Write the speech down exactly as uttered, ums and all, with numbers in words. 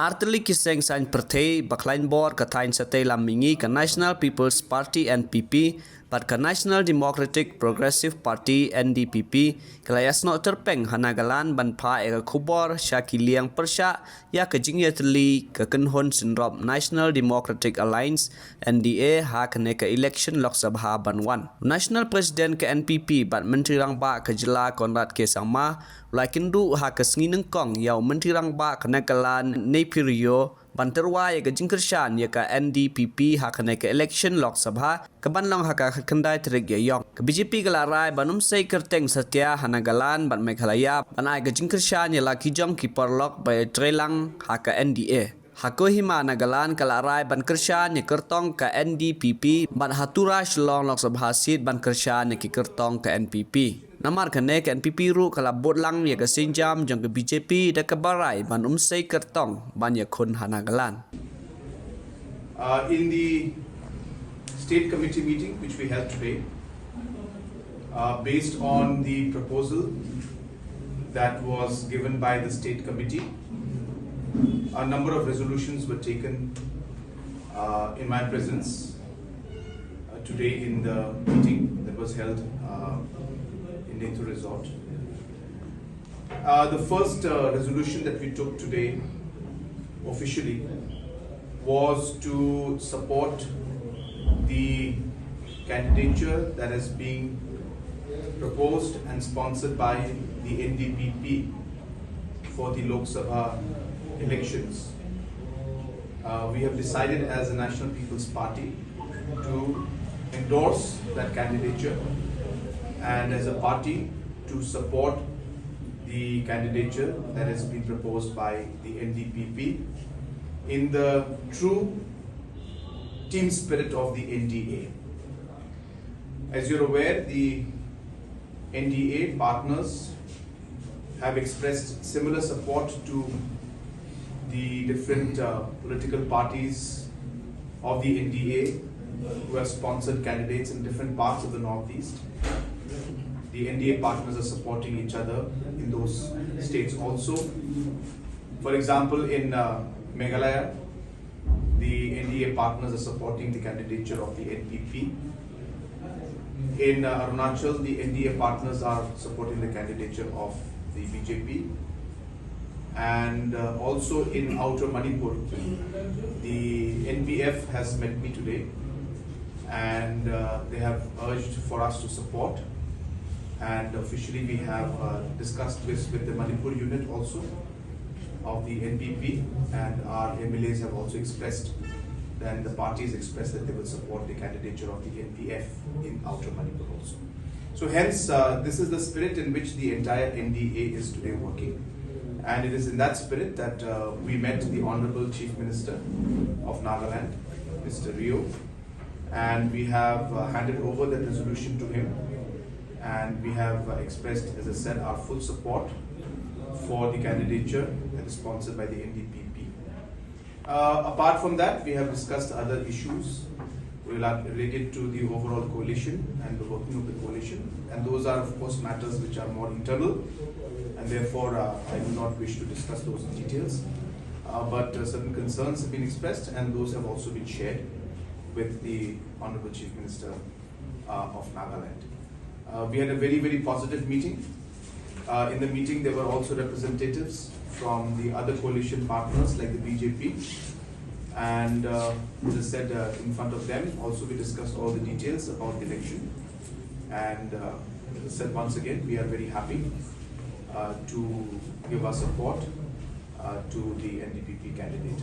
Artylli ki seng saiñ pyrthei ba khlaiñ bor ka thaiñ satei lam mihngi ka National People's Party N P P bad ka National Democratic Progressive Party N D P P ka la ïasnoh tyrpeng ha Nagaland ban phah ïa ka khubor sha ki liang pyrshah ïa ka jingïatylli ka kynhun synrop National Democratic Alliance N D A ha kane ka election Lok Sabha ban wan. National President ka N P P bad Myntri Rangbah ka jylla Conrad K Sangma u la kynduh ha ka sngi nyngkong ïa u Myntri Rangbah ka Nagaland Neiphiu Rio ban tyrwa ïa ka jingkyrshan ïa ka N D P P ha kane ka election Lok Sabha ka ban long ha ka khyndai tarik Ïaïong. Ka B J P ka la rai ban ym sei kyrteng satia ha Nagaland bad Meghalaya ban ai ka jingkyrshan ïa la ki jong ki paralok ba ïatreilang ha ka N D A. Ha Kohima Nagaland ka la rai ban kyrshan ïa kyrtong ka N D P P bad ha Tura Shillong Lok Sabha seat ban kyrshan ïa ki kyrtong ka N P P. Namar kane ka N P P ruh ka la bud lang ïa ka sienjam jong ka B J P da kaba rai ban ym sei kyrtong ban ïakhun ha Nagaland. Uh, in the state committee meeting which we held today, uh, based on the proposal that was given by the state committee, a number of resolutions were taken, uh, in my presence, uh, today in the meeting that was held, uh, in Nethu Resort. Uh, the first, uh, resolution that we took today officially was to support the candidature that is being proposed and sponsored by the N D P P for the Lok Sabha elections. Uh, we have decided as the National People's Party to endorse that candidature and as a party to support the candidature that has been proposed by the N D P P in the true team spirit of the N D A. As you're aware, the N D A partners have expressed similar support to the different, uh, political parties of the N D A who have sponsored candidates in different parts of the Northeast. The N D A partners are supporting each other in those states also. For example, in, uh, Meghalaya, the N D A partners are supporting the candidature of the N P P. In, uh, Arunachal, the N D A partners are supporting the candidature of the B J P. And, uh, also in Outer Manipur, the N P F has met me today, and, uh, they have urged for us to support. And officially, we have, uh, discussed this with the Manipur unit also of the N P P, and our M L As have also expressed, and the parties expressed that they will support the candidature of the N P F in Outer Manipur also. So hence, uh, this is the spirit in which the entire N D A is today working. And it is in that spirit that, uh, we met the Honorable Chief Minister of Nagaland, Mister Rio, and we have, uh, handed over that resolution to him, and we have, uh, expressed, as I said, our full support for the candidature that is sponsored by the N D P P. Uh, apart from that, we have discussed other issues rela-, related to the overall coalition and the working of the coalition, and those are, of course, matters which are more internal, and therefore, uh, I do not wish to discuss those in details. Uh, but, uh, certain concerns have been expressed, and those have also been shared with the Honorable Chief Minister, uh, of Nagaland. Uh, we had a very, very positive meeting. Uh, in the meeting, there were also representatives from the other coalition partners like the B J P. And, uh, as I said, uh, in front of them, also we discussed all the details about the election. And, uh, as I said once again, we are very happy, uh, to give our support, uh, to the N D P P candidate.